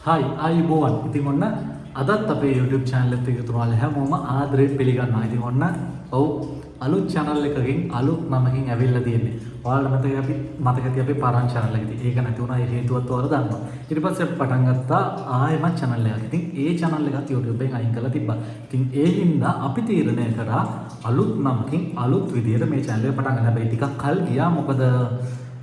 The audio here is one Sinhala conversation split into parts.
හායි, ආයුබෝවන්. ඉතින් ඔන්න අදත් අපේ YouTube channel එකට එකතු වුණා හැමෝම ආදරයෙන් පිළිගන්නවා. ඉතින් ඔන්න ඔව්, අලුත් channel එකකින් අලුත් නමකින් ඇවිල්ලා තියෙන්නේ. ඔයාලට මතකයි, අපි මතක ඇති අපේ පරණ channel එක. ඉතින් ඒක නැති වුණා. ඒ හේතුවත් ඔයාලා දන්නවා. ඊට පස්සේ අපි පටන් ගත්තා ආයෙමත් channel එකක්. ඉතින් ඒ channel එකත් YouTube එකෙන් අයින් කරලා තිබ්බා. ඉතින් ඒ හින්දා අපි තීරණය කරා අලුත් නමකින් අලුත් විදියට මේ channel එක පටන් ගන්න. හැබැයි ටිකක් කල් ගියා, මොකද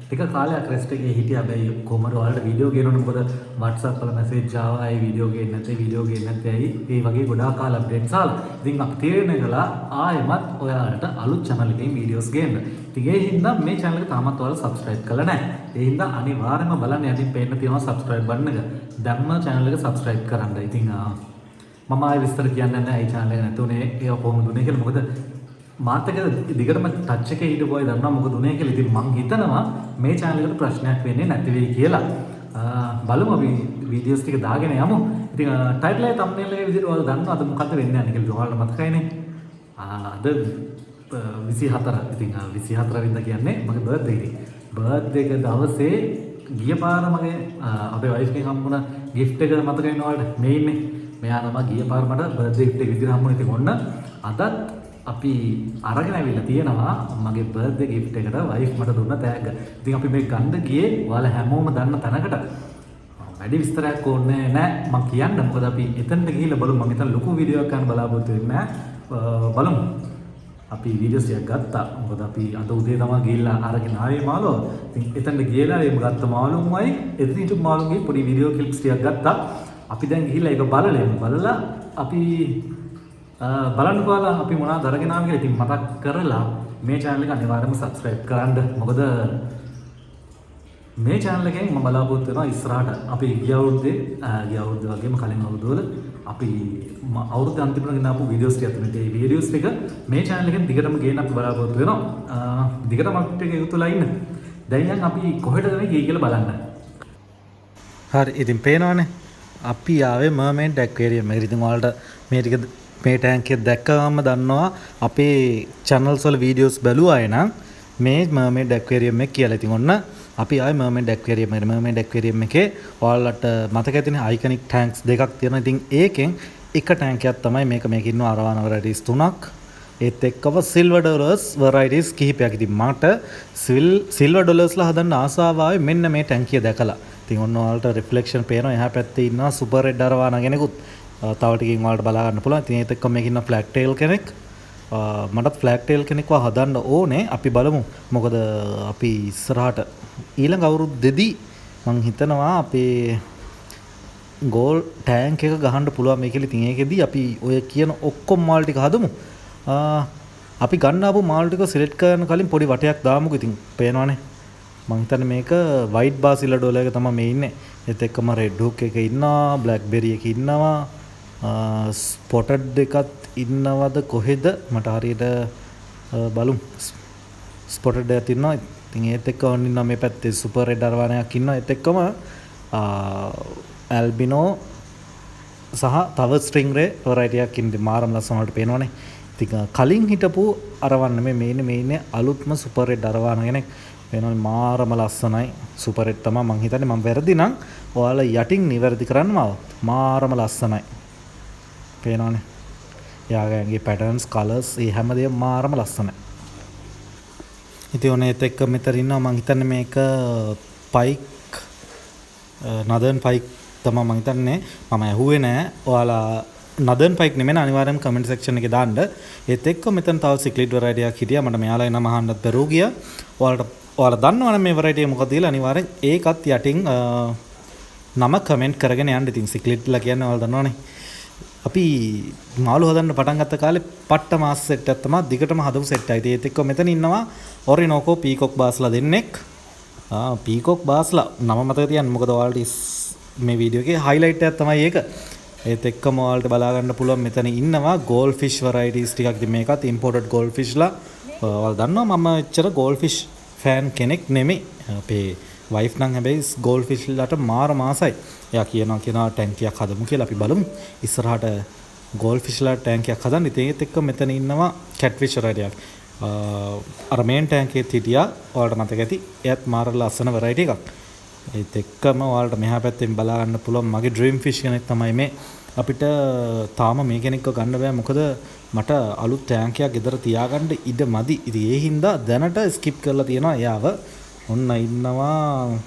ටික කාලයක් රෙස්ට් එකේ හිටියා. හැබැයි කොහමද ඔයාලට වීඩියෝ ගේන්න? මොකද WhatsApp වල මැසේජ් ආවා, ඇයි වීඩියෝ ගේන්නේ නැත්තේ, වීඩියෝ ගේන්නේ නැත්තේ ඇයි, ඒ වගේ ගොඩාක් කාල අප්ඩේට්ස් ආවා. ඉතින් අපි තීරණය කළා ආයෙමත් ඔයාලට අලුත් channel එකකින් වීඩියෝස් ගේන්න. ඉතින් ඒ හින්දා මේ channel එක තාමත් ඔයාලා subscribe කරලා නැහැ. ඒ හින්දා අනිවාර්යයෙන්ම බලන්න, යටින් පේන්න තියෙනවා subscribe button එක. දැම්ම channel එක subscribe කරන්න. ඉතින් මම ආයෙ විස්තර කියන්නේ නැහැ ඒ channel එක නැතුනේ ඒව කොහොමද උනේ කියලා. මොකද මාත් එක්ක දිගටම ටච් එකේ හිටපු අය දන්නවා මොකද උනේ කියලා. ඉතින් මං හිතනවා මේ channel එකට ප්‍රශ්නයක් වෙන්නේ නැති වෙයි කියලා. බලමු, අපි වීඩියෝස් ටික දාගෙන යමු. ඉතින් ටයිටල් එක, තම්බ්නේල් එකේ විදිහට ඔයාලා දන්නවා අද මොකද්ද වෙන්න යන්නේ කියලා. ඔයාලට මතකයිනේ. අද 24. ඉතින් 24 වෙනිදා කියන්නේ මගේ බර්ත්ඩේ එක. බර්ත්ඩේ එක දවසේ ගිය පාර මගේ අපේ වයිෆ් කෙනෙක් හම්බුණා ගිෆ්ට් එක මතකයිනේ ඔයාලට. මේ ඉන්නේ. මෙයා තමයි ගිය පාර මට බර්ත්ඩේ ගිෆ්ට් එක විදිහට හම්බුනේ. ඉතින් ඔන්න අදත් අපි අරගෙන ඇවිල්ලා තියෙනවා මගේ බර්ත්ඩේ ගිෆ්ට් එකට වයිෆ් මට දුන්න තෑග්ග. ඉතින් අපි මේ ගන්න ගියේ ඔයාලා හැමෝම දන්න තැනකට. වැඩි විස්තරයක් ඕනේ නෑ මං කියන්න. මොකද අපි එතනට ගිහිල්ලා බලමු. මං හිතන ලොකු වීඩියෝ එකක් ගන්න බලාපොරොත්තු වෙන්නේ නෑ. බලමු. අපි වීඩියෝස් ටිකක් ගත්තා. මොකද අපි අද උදේ තමයි ගිහිල්ලා අරගෙන ආවේ මාළුව. ඉතින් එතනට ගිහලා එහෙම ගත්ත මාළුන්වයි එතන හිටපු මාළුන්ගේ පොඩි වීඩියෝ ක්ලිප්ස් ටිකක් ගත්තා. අපි දැන් ගිහිල්ලා ඒක බලලා එමු. බලලා අපි බලන්න ඔයාලා අපි මොනවද අරගෙන ආවේ කියලා. ඉතින් මතක් කරලා මේ channel එක අනිවාර්යයෙන්ම subscribe කරන්න. මොකද මේ channel එකෙන් මම බලාපොරොත්තු වෙනවා ඉස්සරහට අපි ගිය අවුරුද්දේ, ගිය අවුරුද්ද වගේම කලින් අවුරුද්දවල අපි අවුරුද්ද අන්තිමට ගෙන ආපු වීඩියෝස් ටිකක් තියෙනවා. ඒ වීඩියෝස් ටික මේ channel එකෙන් දිගටම ගේන්න අපි බලාපොරොත්තු වෙනවා. දිගටම අපිට එක්ක එකතු වෙලා ඉන්න. දැන් යන් අපි කොහෙටද මේ ගියේ කියලා බලන්න. හරි, ඉතින් පේනවනේ අපි ආවේ මර්මේඩ් ඇක්වේරියම් එකට. ඉතින් ඔයාලට මේ ටික මේ ටැංක් එක දැක්කම දන්නවා අපේ චැනල්ස් වල වීඩියෝස් බැලුවා අය නම් මේ මර්මේඩ් ඇක්වේරියම් එක කියලා. ඉතින් ඔන්න අපි ආවේ මර්මේඩ් ඇක්වේරියම් එකට. මර්මේඩ් ඇක්වේරියම් එකේ ඔයාලට මතක ඇතිනේ අයිකනික් ටැංක්ස් දෙකක් තියෙනවා. ඉතින් ඒකෙන් එක ටැංක් එකක් තමයි මේක. මේකේ ඉන්නවා අරවාන වැරයිටිස් තුනක්. ඒත් එක්කම සිල්වර් ඩොලර්ස් වැරයිටිස් කිහිපයක්. ඉතින් මට සිල්වර් ඩොලර්ස්ලා හදන්න ආසාව ආවේ මෙන්න මේ ටැංකිය දැකලා. ඉතින් ඔන්න ඔයාලට රිෆ්ලෙක්ෂන් පේනවා එහා පැත්තේ ඉන්නවා සුපර් රෙඩ් අරවාන කෙනෙකුත්. තව ටිකකින් ඔයාලට බලා ගන්න පුළුවන්. ඉතින් ඒත් එක්කම මේකේ ඉන්නවා ෆ්ලැග් ටේල් කෙනෙක්. මටත් ෆ්ලැග් ටේල් කෙනෙක්ව හදන්න ඕනේ. අපි බලමු. මොකද අපි ඉස්සරහට ඊළඟ අවුරුද්දෙදි මං හිතනවා අපේ ගෝල් ටෑන්ක් එක ගහන්න පුළුවන් මේ කියලා. ඉතින් ඒකෙදි අපි ඔය කියන ඔක්කොම මාල් ටික හදමු. අපි ගන්න ආපු මාල් ටික සිලෙක්ට් කරන කලින් පොඩි වටයක් දාමුකෝ. ඉතින් පේනවනේ. මං හිතන්නේ මේක වයිට් බාර් සිල්වර් ඩොලර් එක තමයි මේ ඉන්නේ. ඒත් එක්කම රෙඩ් හුක් එක ඉන්නවා, බ්ලැක් බෙරි එක ඉන්නවා, ස්පොටඩ් එකත් ඉන්නවද කොහෙද මට හරියට බලමු. ස්පොටඩ් එකත් ඉන්නවා. ඉතින් ඒත් එක්ක ඔන්න ඉන්නවා මේ පැත්තේ සුපර් රෙඩ් අරවානයක් ඉන්නවා. ඒත් එක්කම ඇල්බිනෝ සහ තව ස්ටිං රේ වෙරයිටි එකක් ඉන්නේ. මාරම ලස්සන වලට පේනවනේ. ඉතින් කලින් හිටපු අරවන් නෙමෙයි මේ ඉන්නේ. මේ ඉන්නේ අලුත්ම සුපර් රෙඩ් අරවාන කෙනෙක්. පේනවනේ මාරම ලස්සනයි. සුපර් රෙඩ් තමයි මං හිතන්නේ. මං වැරදි නම් ඔයාලා යටින් නිවැරදි කරන්න මාව. මාරම ලස්සනයි. පේනවනේ. එයාගේ පැටර්න්ස්, කලර්ස්, ඒ හැමදේම මාරම ලස්සනයි. ඉතින් ඔන්න ඒත් එක්ක මෙතන ඉන්නවා මං හිතන්නේ මේක පයික්, නදර්න් පයික් තමයි මං හිතන්නේ. මම ඇහුවේ නෑ. ඔයාලා නදර්න් පයික් නෙමෙයි අනිවාර්යයෙන්ම කමෙන්ට් සෙක්ෂන් එකේ දාන්න. ඒත් එක්ක මෙතන තව සික්ලිඩ් වෙරයිටි එකක් හිටියා. මට මෙයාලගේ නම අහන්නත් බැරුව ගියා. ඔයාලට ඔයාලා දන්නවනම් මේ වෙරයිටි එක මොකක්ද කියලා අනිවාර්යෙන් ඒකත් යටින් නම කමෙන්ට් කරගෙන යන්න. ඉතින් සික්ලිඩ්ලා කියන්නේ ඔයාලා දන්නවනේ. අපි මාළු හදන්න පටන් ගත්ත කාලේ පට්ට මාස් සෙට් එකක් තමයි දිගටම හදපු සෙට් එකක්. ඉතින් ඒත් එක්ක මෙතන ඉන්නවා ඔරිනෝකෝ පීකොක් බාස්ලා දෙන්නෙක්. පීකොක් බාස්ලා නම මතක තියන්න, මොකද ඔයාලට මේ වීඩියෝ එකේ හයිලයිට් එකක් තමයි ඒක. ඒත් එක්කම ඔයාලට බලා ගන්න පුළුවන් මෙතන ඉන්නවා ගෝල්ඩ් ෆිෂ් වැරයිටිස් ටිකක්. ඉතින් මේකත් ඉම්පෝටඩ් ගෝල්ඩ් ෆිෂ්ලා. ඔයාලා දන්නවා මම එච්චර ගෝල්ඩ් ෆිෂ් ෆෑන් කෙනෙක් නෙමෙයි. අපේ වයිෆ් නම් හැබැයි ගෝල්ඩ් ෆිෂ් ලට මාර ආසයි. එයා කියනවා කියනවා ටැංකියක් හදමු කියලා. අපි බලමු ඉස්සරහට ගෝල්ඩ් ෆිෂ් ලා ටැංකියක් හදන්න. ඉතින් ඒත් එක්ක මෙතන ඉන්නවා කැට් ෆිෂ් වෙරයිටි එකක්. අර මේන් ටැංකියෙත් හිටියා, ඔයාලට මතක ඇති. එයත් මාර ලස්සන වෙරයිටි එකක්. ඒත් එක්කම ඔයාලට මෙහා පැත්තෙන් බලා ගන්න පුළුවන් මගේ ඩ්‍රීම් ෆිෂ් කෙනෙක් තමයි මේ. අපිට තාම මේ කෙනෙක්ව ගන්න බෑ, මොකද මට අලුත් ටැංකියක් ගෙදර තියාගන්න ඉඩ මදි. ඉතින් ඒ හින්දා දැනට ස්කිප් කරලා තියෙනවා එයාව. ඔන්න ඉන්නවා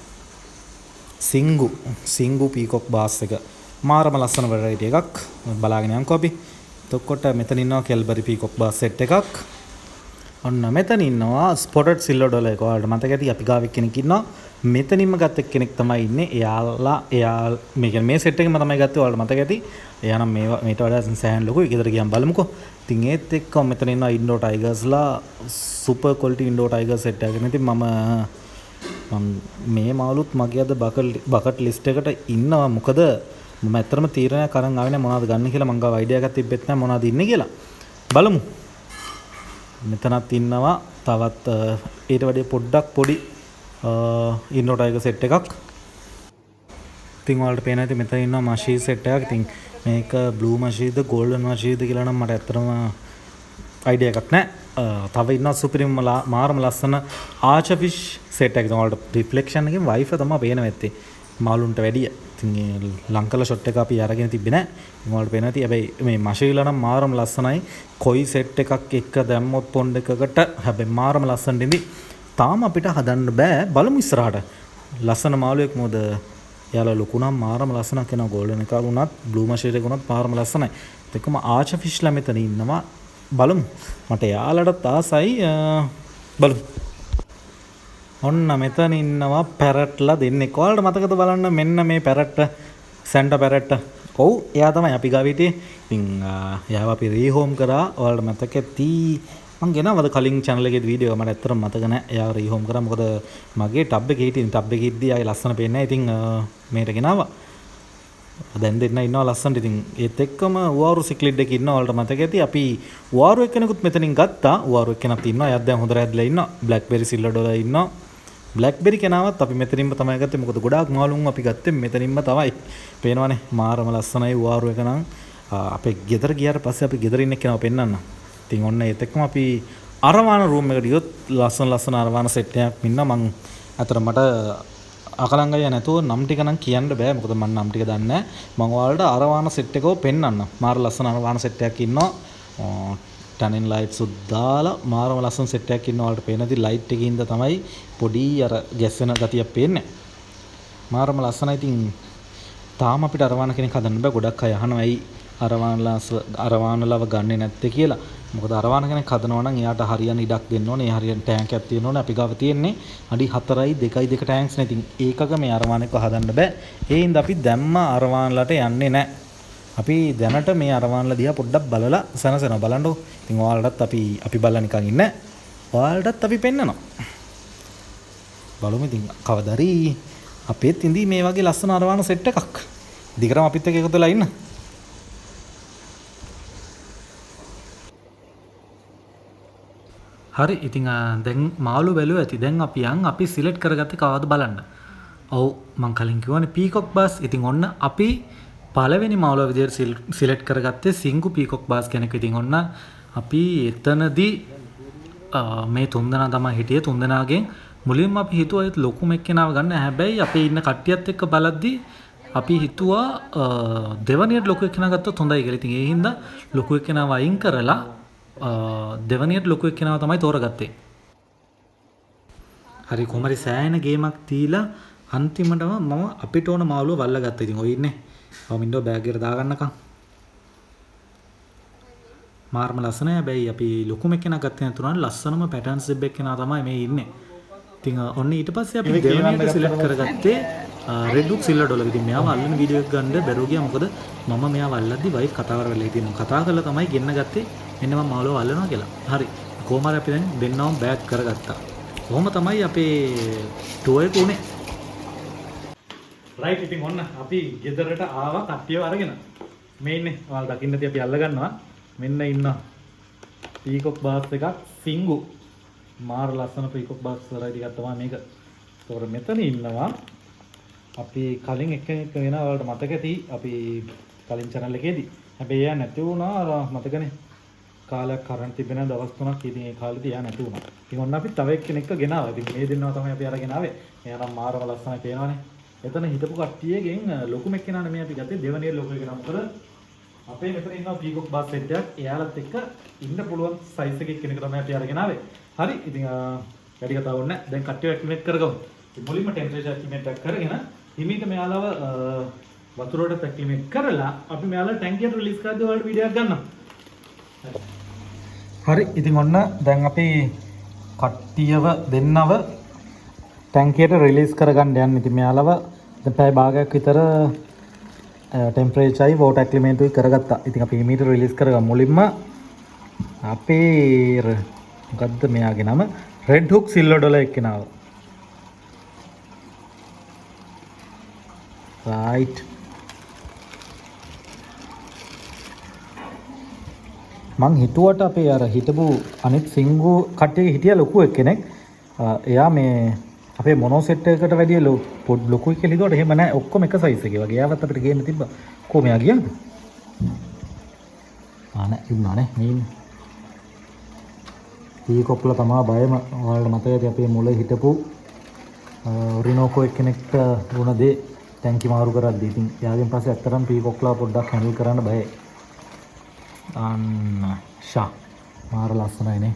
සිංගු සිංගු පීකොක් බාස් එක. මාරම ලස්සන වෙරයිටි එකක්. බලාගෙන යන්කෝ අපි. එතකොට මෙතන ඉන්නවා කෙල්බරි පීකොක් බාස් සෙට් එකක්. ඔන්න මෙතන ඉන්නවා ස්පොටඩ් සිල්වර් ඩොලර් එක. ඔයාලට මතක ඇති අපි ගාව එක්කෙනෙක් ඉන්නවා. මෙතනින්ම ගත්ත එක්කෙනෙක් තමයි ඉන්නේ. එයාලා එයා මේ කියන්නේ මේ සෙට් එකම තමයි ගත්තේ. ඔයාලට මතක ඇති. එයා නම් මේවා මීට වඩා සෑහෙන ලොකුයි. ගෙදර ගියාම බලමුකෝ. ඉතින් ඒත් එක්කම මෙතන ඉන්නවා ඉන්ඩෝ ටයිගර්ස්ලා, super quality Indo tiger set එකක්. ඉතින් මම මේ මාළුත් මගේ අද බකට් ලිස්ට් එකට ඉන්නවා. මොකද මම ඇත්තටම තීරණයක් අරන් ආවේ නෑ මොනවද ගන්න කියලා. මං ගාව අයිඩියා එකක් තිබ්බෙත් නෑ මොනවද ඉන්නේ කියලා. බලමු. මෙතනත් ඉන්නවා තවත් ඊට වැඩිය පොඩ්ඩක් පොඩි ඉන්ඩෝ ටයිගර් සෙට් එකක්. ඉතින් ඔයාලට පේනවා ඇති මෙතන ඉන්නවා මෂී සෙට් එකක්. ඉතින් මේක බ්ලූ මෂීද ගෝල්ඩන් මෂීද කියලා නම් මට ඇත්තටම අයිඩියා එකක් නෑ. තව ඉන්නවා සුපිරිම මාරම ලස්සන ආචර් ෆිෂ් සෙට් එකක්. ඉතින් ඔයාලට රිෆ්ලෙක්ෂන් එකෙන් වයිෆ් තමයි පේනවා ඇත්තේ මාළුන්ට වැඩිය. ඉතින් ඒ ලංකල ෂොට් එක අපි අරගෙන තිබ්බේ නෑ. ඉතින් ඔයාලට පේනවා ඇති. හැබැයි මේ මෂීලා නම් මාරම ලස්සනයි. කොයි සෙට් එකක් එක්ක දැම්මොත් පොන්ඩ් එකකට හැබැයි මාරම ලස්සනට ඉඳි. තාම අපිට හදන්න බෑ. බලමු ඉස්සරහට. ලස්සන මාළුවෙක් මොකද එයාලා ලොකු නම් මාරම ලස්සනක් එනවා. ගෝල්ඩන් එක වුණත් බ්ලූ මෂීල් එක වුණත් මාරම ලස්සනයි. ඒත් එක්කම ආචර් ෆිෂ්ලා මෙතන ඉන්නවා. බලමු. මට එයාලටත් ආසයි. බලමු. ඔන්න මෙතන ඉන්නවා පැරට්ලා දෙන්නෙක්. ඔයාලට මතකද බලන්න මෙන්න මේ පැරට්ට, සැන්ටා පැරට්ට. ඔව් එයා තමයි අපි ගාව හිටියේ. ඉතින් එයාව අපි රීහෝම් කරා. ඔයාලට මතක ඇති මං ගෙනාවද කලින් channel එකේ වීඩියෝ එක? මට ඇත්තටම මතක නෑ. එයාව රීහෝම් කරා. මොකද මගේ ටබ් එකේ හිටියේ. ටබ් එකේ ඉද්දි ආයේ ලස්සන පේන්නේ නෑ. ඉතින් මේකට ගෙනාවා. දැන් දෙන්න ඉන්නවා ලස්සනට. ඉතින් ඒත් එක්කම උවාරු සික්ලිඩ් එක ඉන්නවා. ඔයාලට මතක ඇති අපි උවාරු එක්කෙනෙකුත් මෙතනින් ගත්තා. උවාරු එක්කෙනත් ඉන්නවා. එයාත් දැන් හොඳට හැදිලා ඉන්නවා. බ්ලැක්බෙරි සිල්වර් ඩොලර් ඉන්නවා. බ්ලැක්බෙරි කෙනාවත් අපි මෙතනින්ම තමයි ගත්තේ. මොකද ගොඩාක් මාළුන් අපි ගත්තේ මෙතනින්ම තමයි. පේනවනේ මාරම ලස්සනයි උවාරු එක නම්. අපේ ගෙදර ගියාට පස්සේ අපි ගෙදර ඉන්න එක්කෙනාව පෙන්නන්න. ඉතින් ඔන්න ඒත් එක්කම අපි අරවාන රූම් එකට ගියොත් ලස්සන ලස්සන අරවාන සෙට් එකක් ඉන්නවා. මං අතර මට අකලංගය නැතුව නම් ටික නම් කියන්න බෑ. මොකද මං නම් ටික දන්නේ නෑ. මං ඔයාලට අරවාන සෙට් එකව පෙන්නන්න. මාර ලස්සන අරවාන සෙට් එකක් ඉන්නවා. ටනින් ලයිට්ස් උත් දාලා මාරම ලස්සන සෙට් එකක් ඉන්නවා. ඔයාලට පේන ඉතින් ලයිට් එකේ ඉඳ තමයි පොඩි අර ගැස්සෙන ගතියක් පේන්නේ. මාරම ලස්සනයි. ඉතින් තාම අපිට අරවාන කෙනෙක් හදන්න බෑ. ගොඩක් අය අහනවා ඇයි අරවානලව ගන්නෙ නැත්තේ කියලා. මොකද අරවාන කෙනෙක් හදනවා නම් එයාට හරියන ඉඩක් දෙන්න ඕනේ. ඒ හරියන ටැංක් එකක් තියෙන්න ඕනේ. අපි ගාව තියෙන්නේ අඩි 4යි 2යි 2 ටැංක්ස් නේ. ඉතින් ඒකක මේ අරවාන එක හදන්න බෑ. ඒ හින්දා අපි දැම්ම අරවානලට යන්නේ නෑ. අපි දැනට මේ අරවානල දිහා පොඩ්ඩක් බලලා සැනසෙනවා. බලන්නකෝ. ඉතින් ඔයාලටත් අපි බලලා නිකන් ඉන්නේ නෑ. ඔයාලටත් අපි පෙන්නනවා. බලමු ඉතින් කවදා හරි අපේත් ඉඳී මේ වගේ ලස්සන අරවාන සෙට් එකක්. දිගටම අපිත් එක්ක එකතු වෙලා ඉන්න. හරි ඉතින් දැන් මාළු බැලුවා ඇති. දැන් අපි යන් අපි සිලෙක්ට් කරගත්තේ කවද්ද බලන්න. ඔව් මං කලින් කිව්වනේ පීකොක් බාස්. ඉතින් ඔන්න අපි පළවෙනි මාළුවා විදියට සිලෙක්ට් කරගත්තේ සිංගු පීකොක් බාස් කෙනෙක්. ඉතින් ඔන්න අපි එතනදී මේ තුන්දෙනා තමයි හිටියේ. තුන්දෙනාගෙන් මුලින්ම අපි හිතුවා ඒත් ලොකුම එක්කෙනාව ගන්න. හැබැයි අපේ ඉන්න කට්ටියත් එක්ක බලද්දි අපි හිතුවා දෙවනියට ලොකු එක්කෙනා ගත්තොත් හොඳයි කියලා. ඉතින් ඒ හින්දා ලොකු එක්කෙනාව අයින් කරලා දෙවනියට ලොකු එක්කෙනාව තමයි තෝරගත්තේ. හරි කොහොම හරි සෑහෙන ගේමක් දීලා අන්තිමටම මම අපිට ඕන මාළුව වල්ලගත්තා. ඉතින් ඔය ඉන්නේ. මම ඉන්නව බෑග් එකට දාගන්නකම්. මාර්ම ලස්සනයි. හැබැයි අපි ලොකුම එක්කෙනා ගත්තේ නැතුණාට ලස්සනම පැටර්න්ස් තිබ්බ එක්කෙනා තමයි මේ ඉන්නේ. ඉතින් ඔන්න ඊට පස්සේ අපි ඒක කියවන්න දෙවනියට ගත්තා සිලෙක්ට් තමයි. කරගත්තේ රෙඩ් හුක් සිල්වර් ඩොලර්. ඉතින් මෙයාව අල්ලන වීඩියෝ එක ගන්න බැරුව ගියා. මොකද මම මෙයාව අල්ලද්දි වයිෆ් කතා කරලා හිටියේ. මම කතා කරලා තමයි ගෙන්න ගත්තේ. මෙන්න මම මාළුව අල්ලනවා කියලා. හරි. කොහොම හරි අපි දැන් දෙන්නවම බෑග් කරගත්තා. කොහොම තමයි අපේ ටුවර් එක උනේ. රයිට් ඉතින් ඔන්න අපි ගෙදරට ආවා කට්ටියව අරගෙන. මේ ඉන්නේ. ඔයාලා දකින්න ඇති අපි අල්ල ගන්නවා. මෙන්න ඉන්නවා. පීකොක් බාස් එකක් සිංගු. මාර ලස්සන පීකොක් බාස් වරයි ටිකක් තමයි මේක. ඒතකොට මෙතන ඉන්නවා අපි කලින් එක්කෙනෙක් වෙන ඔයාලට මතක ඇති අපි කලින් channel එකේදී. හැබැයි එයා නැති වුණා අර මතකනේ. කාලයක් කරන්ට් තිබෙන දවස් 3ක් ඉතින් ඒ කාලෙදී එයා නැති වුණා. ඉතින් ඔන්න අපි තව එක්කෙනෙක්ව ගෙනාවා. ඉතින් මේ දෙන්නවා තමයි අපි අරගෙන ආවේ. මෙයා නම් මාරම ලස්සනයි පේනවනේ. එතන හිටපු කට්ටියගෙන් ලොකුම එක්කෙනා නෙමෙයි අපි ගත්තේ, දෙවෙනි ලොකු එකේ නම. මොකද අපේ මෙතන ඉන්නවා පීකොක් බාස් සෙට් එකක්. එයාලත් එක්ක ඉන්න පුළුවන් සයිස් එකේ කෙනෙක් තමයි අපි අරගෙන ආවේ. හරි. ඉතින් වැඩි කතා ඕනේ නැහැ. දැන් කට්ටිය ඇක්ලිමේට් කරගමු. ඉතින් මුලින්ම ටෙම්පරේචර් ඇක්ලිමේට් එකක් කරගෙන හිමීට මෙයාලව වතුරට ඇක්ලිමේට් කරලා අපි මෙයාලා ටැංකියට රිලීස් කරද්දී ඔයාලට වීඩියෝ එකක් ගන්නවා. හරි. ඉතින් ඔන්න දැන් අපි කට්ටියව දෙන්නව ටැංකියට රිලීස් කරගන්න යන්න. ඉතින් මෙයාලව දැන් පැය භාගයක් විතර ටෙම්පරේචර් යි වෝටර් ඇක්ලිමේට් උයි කරගත්තා. ඉතින් අපි හිමීට රිලීස් කරගමු. මුලින්ම අපේ මොකද්ද මෙයාගේ නම? රෙඩ් හුක් සිල්වර් ඩොලර් එක්කෙනාව. රයිට්. මං හිතුවට අපේ අර හිටපු අනිත් සිංගු කට්ටිය හිටියා ලොකු එක්කෙනෙක්. එයා මේ අපේ මොනෝ සෙට් එකකට වැඩිය පොඩ් ලොකුයි කියලා හිතුවට එහෙම නෑ. ඔක්කොම එක සයිස් එකේ වගේ. එයාවත් අපිට ගේන්න තිබ්බා. කොහොම එයා ගියාද? ආ නෑ, ඉන්නා නේ. මේ ඉන්නේ. පීකොක්ලා තමා බයම. ඔයාලට මතක ඇති අපේ මුල හිටපු ඔරිනෝකෝ එක්කෙනෙක්ට වුණ දේ ටැංකි මාරු කරද්දී. ඉතින් එයාගෙන් පස්සේ ඇත්තටම පීකොක්ලා පොඩ්ඩක් හැන්ඩල් කරන්න බයයි. අන්න ෂා මාර ලස්සනයි නේ.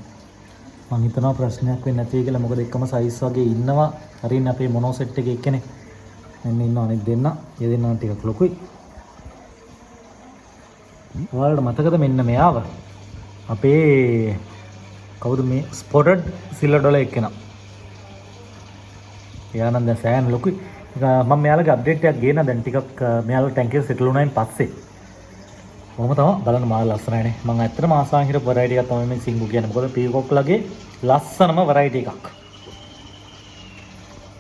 මං හිතනවා ප්‍රශ්නයක් වෙන්නේ නැති කියලා. මොකද එකම සයිස් වගේ ඉන්නවා. හරියන්නේ අපේ මොනෝ සෙට් එකේ එක්කෙනෙක්. මෙන්න ඉන්නවා අනිත් දෙන්න. ඒ දෙන්නා නම් ටිකක් ලොකුයි. ඔයාලට මතකද මෙන්න මෙයාව? අපේ කවුද මේ ස්පොටඩ් සිල්වර් ඩොලර් එක්කෙනා. එයා නම් දැන් සෑහෙන ලොකුයි. මම මෙයාලගේ අප්ඩේට් එකක් ගේන දැන් ටිකක් මෙයාලා ටැංකිය සෙටල් වුණායින් පස්සේ. කොහොම තමයි බලන්න මාර ලස්සනයිනේ. මං ඇත්තටම ආසාවෙන් හිටපු වෙරයිටි එකක් තමයි මේ සිංගු කියන්නේ. මොකද පීකොක් ලගේ ලස්සනම වෙරයිටි එකක්.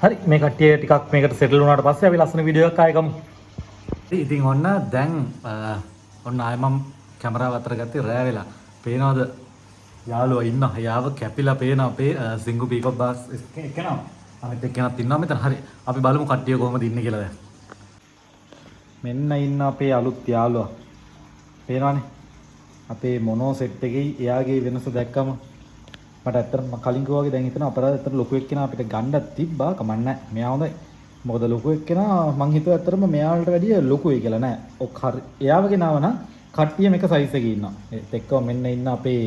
හරි, මේ කට්ටිය ටිකක් මේකට සෙටල් වුණාට පස්සේ අපි ලස්සන වීඩියෝ එකක් ආයෙ ගමු. ඉතින් ඔන්න දැන් ඔන්න ආයෙ මං කැමරාව අතර ගත්තේ රෑ වෙලා. පේනවද යාළුවා ඉන්නවා. එයාව කැපිලා පේන අපේ සිංගු පීකොක් බාස් එක්කෙනා. අනිත් එක්කෙනත් ඉන්නවා මෙතන. හරි, අපි බලමු කට්ටිය කොහොමද ඉන්නේ කියලා දැන්. මෙන්න ඉන්න අපේ අලුත් යාළුවා. පේනවනේ අපේ මොනෝ සෙට් එකේ එයාගේ වෙනස දැක්කම මට ඇත්තටම කලින් කිව්වා වගේ දැන් හිතෙනවා අපරාධ ඇත්තට ලොකු එක්කෙනා අපිට ගන්න තිබ්බා. කමක් නෑ, මෙයා හොඳයි. මොකද ලොකු එක්කෙනා මං හිතුවා ඇත්තටම මෙයාලට වැඩිය ලොකුයි කියලා නෑ. ඔක් හරි, එයාව ගෙනාව නම් කට්ටියම එක සයිස් එකේ ඉන්නවා. ඒත් එක්කම මෙන්න ඉන්න අපේ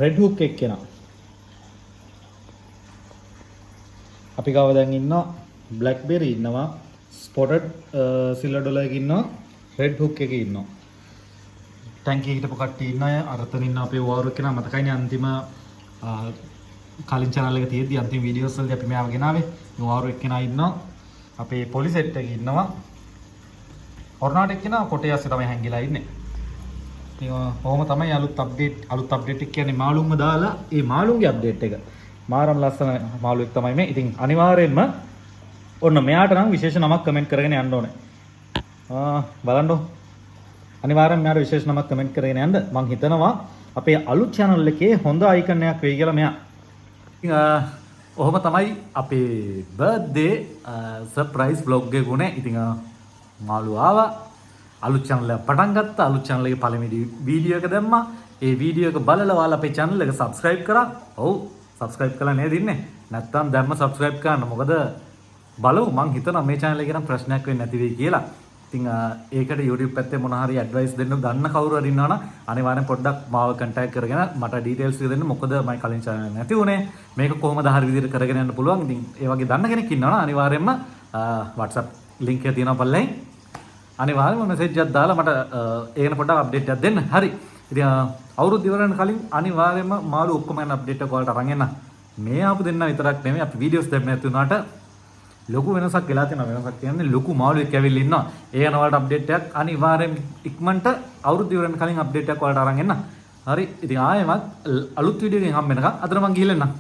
රෙඩ් හුක් එක්කෙනා. අපි ගාව දැන් ඉන්නවා බ්ලැක්බෙරි ඉන්නවා, ස්පොටඩ් සිල්වර් ඩොලර් එක ඉන්නවා, රෙඩ් හුක් එකේ ඉන්නවා. ටැංකිය හිටපු කට්ටිය ඉන්න අය, අරතන ඉන්න අපේ වාරු එක්කෙනා මතකයිනේ අන්තිම කලින් චැනල් එක තියෙද්දි අන්තිම වීඩියෝස් වලදී අපි මෙයාව ගෙනාවේ. මේ වාරු එක්කෙනා ඉන්නවා. අපේ පොලි සෙට් එකේ ඉන්නවා. ඔර්නාට් එක්කෙනා කොටේ ඇස්සේ තමයි හැංගිලා ඉන්නේ. ඉතින් ඔහොම තමයි අලුත් අප්ඩේට් එක කියන්නේ මාළුන්ව දාලා ඒ මාළුන්ගේ අප්ඩේට් එක. මාරම ලස්සන මාළුවෙක් තමයි මේ. ඉතින් අනිවාර්යයෙන්ම ඔන්න මෙයාට නම් විශේෂ නමක් කමෙන්ට් කරගෙන යන්න ඕනේ. බලන්න අනිවාර්යයෙන්ම මෙයාට විශේෂ නමක් කමෙන්ට් කරගෙන යන්න. මං හිතනවා අපේ අලුත් චැනල් එකේ හොඳ අයිකන් එකක් වෙයි කියලා මෙයා. ඉතින් ඔහොම තමයි අපේ බර්ත්ඩේ සර්ප්‍රයිස් ව්ලොග් එක උනේ. ඉතින් මාළු ආවා. අලුත් චැනල් එක පටන් ගත්තා. අලුත් චැනල් එකේ පළවෙනි වීඩියෝ එක දැම්මා. ඒ වීඩියෝ එක බලලා ඔයාලා අපේ චැනල් එක සබ්ස්ක්‍රයිබ් කරා. ඔව්, සබ්ස්ක්‍රයිබ් කළා නේද ඉන්නේ? නැත්තම් දැම්ම සබ්ස්ක්‍රයිබ් කරන්න. මොකද බලමු මං හිතනවා මේ චැනල් එකේ නම් ප්‍රශ්නයක් වෙන්නේ නැති වෙයි කියලා. ඉතින් ඒකට YouTube පැත්තේ මොන හරි ඇඩ්වයිස් දෙන්න දන්න කවුරු හරි ඉන්නවා නම් අනිවාර්යෙන් පොඩ්ඩක් මාව කන්ටැක්ට් කරගෙන මට ඩීටේල්ස් ටික දෙන්න. මොකද මම කලින් චැනල් නැති වුණේ. මේක කොහොමද හරි විදිහට කරගෙන යන්න පුළුවන්. ඉතින් ඒ වගේ දන්න කෙනෙක් ඉන්නවා නම් අනිවාර්යෙන්ම WhatsApp link එක තියෙනවා පල්ලෙන්. අනිවාර්යෙන්ම මැසේජ් එකක් දාලා මට ඒ ගැන පොඩ්ඩක් අප්ඩේට් එකක් දෙන්න. හරි. ඉතින් අවුරුදු ඉවර වෙන කලින් අනිවාර්යෙන්ම මාළු ඔක්කොම යන අප්ඩේට් එක ඔයාලට අරන් එන්න. මේ ආපු දෙන්න විතරක් නෙමෙයි අපි වීඩියෝස් දැම්මේ නැති වුණාට ලොකු වෙනසක් වෙලා තියෙනවා. වෙනසක් කියන්නේ ලොකු මාළුවෙක් ඇවිල්ලා ඉන්නවා. ඒ ගැන ඔයාලට අප්ඩේට් එකක් අනිවාර්යෙන් ඉක්මනට අවුරුදු ඉවර වෙන කලින් අප්ඩේට් එකක් ඔයාලට අරන් එන්න. හරි. ඉතින් ආයෙමත් අලුත් වීඩියෝ එකකින් හම්බ වෙනකන් අදට මං ගිහිල්ලා එන්නම්.